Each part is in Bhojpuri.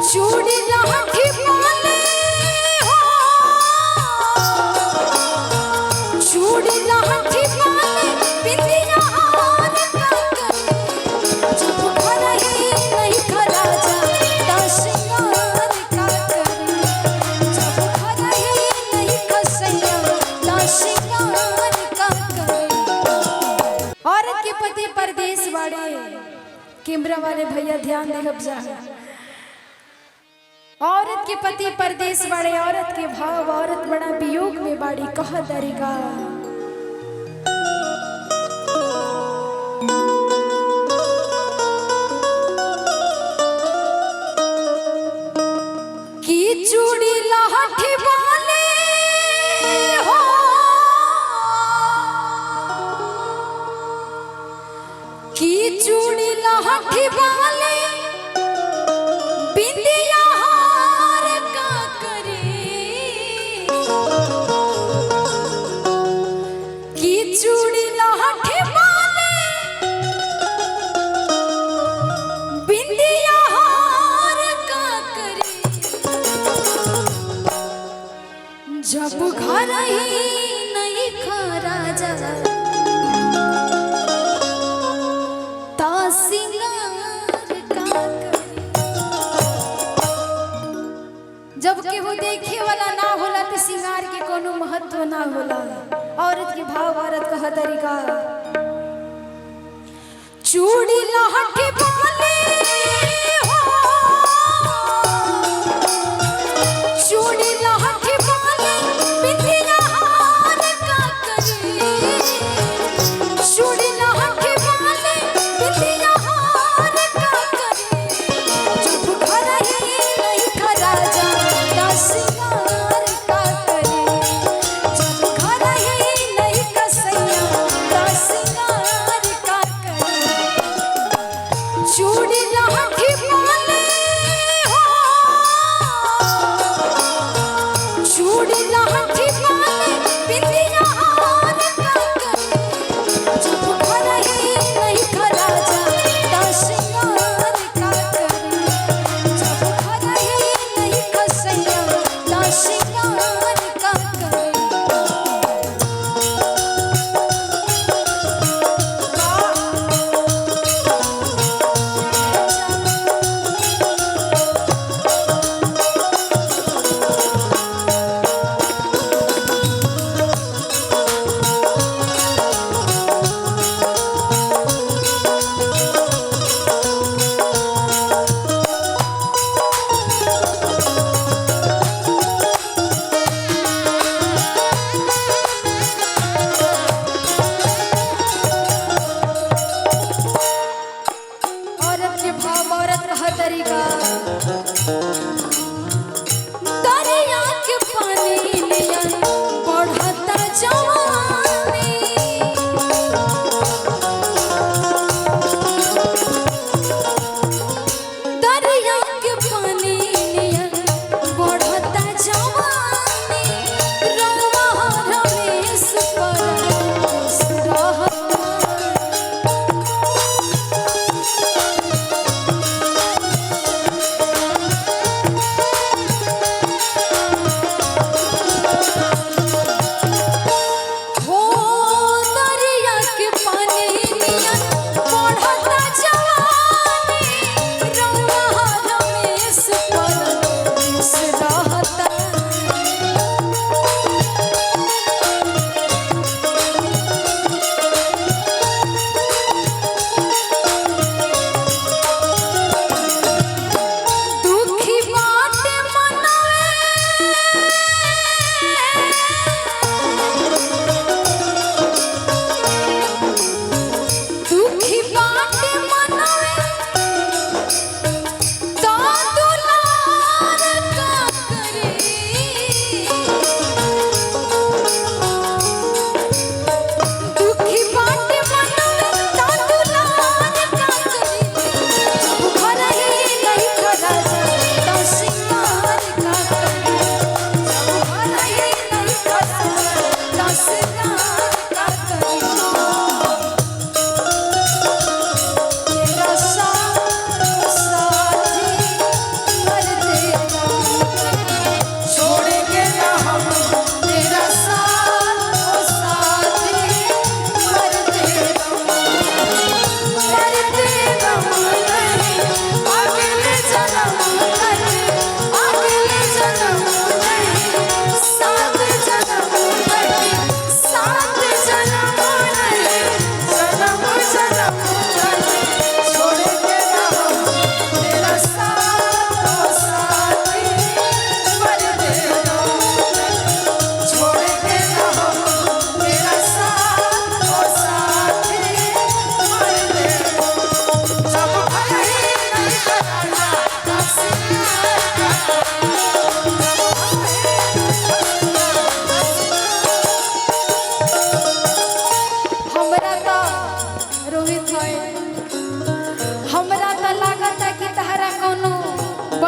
चूड़ी लाठी वाले हो, चूड़ी लाठी वाले बिंदिया हार का करे, जब घर ही नहीं खरा जा सिंगार का करे, जब घर ही नहीं खसैया ता सिंगार का करे। औरत के पति परदेश वाले, कैमरा वाले भैया ध्यान देहब जा। औरत के पति परदेश वाले, औरत के भाव, औरत बड़ा वियोग में बाड़ी। कह दरिगा की चूड़ी लाठी वाले हो, की चूड़ी लाठी वाले बिंदिया हार का करे, की चूड़ी लाठी वाले बिंदिया हार का करे, जब घर ही नहीं खरा जा ता सिंगार का करे। जब केहू देखे वाला ना होला तो सिंगार के कोनो महत्व ना होला। औरत के भाव, औरत कह तरीका, चूड़ी लाठी वाले हो, चूड़ी लाठी वाले बिंदिया हार का करे, चूड़ी लाठी वाले बिंदिया हार का करे, जब घर ही नहीं खरा जा ता सिंगार का करे, जब घर ही नहीं कसैया ता सिंगार का करे। चूड़ी लाठी वाले हो, चूड़ी लाठी वाले बिंदिया हार का करे, जब घर ही नहीं खरा जा ता सिंगार का करे, जब घर ही नहीं खसैया ता सिंगार का करे। औरत के भाव, औरत का हर तरीका, दरिया के पानी नियन बढ़ता जवानी, दरिया के पानी नियन बढ़ता जवानी, रवा रमेश पर खुश रहता।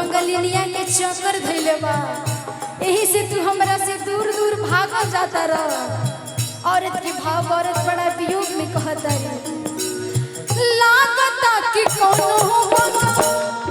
बंगलिनिया के चक्कर धइले बा, यही से तू हमरा से दूर दूर भागल जाता रह। औरत के भाव औरत बड़ा वियोग में कहता रे, लागता कि कोनो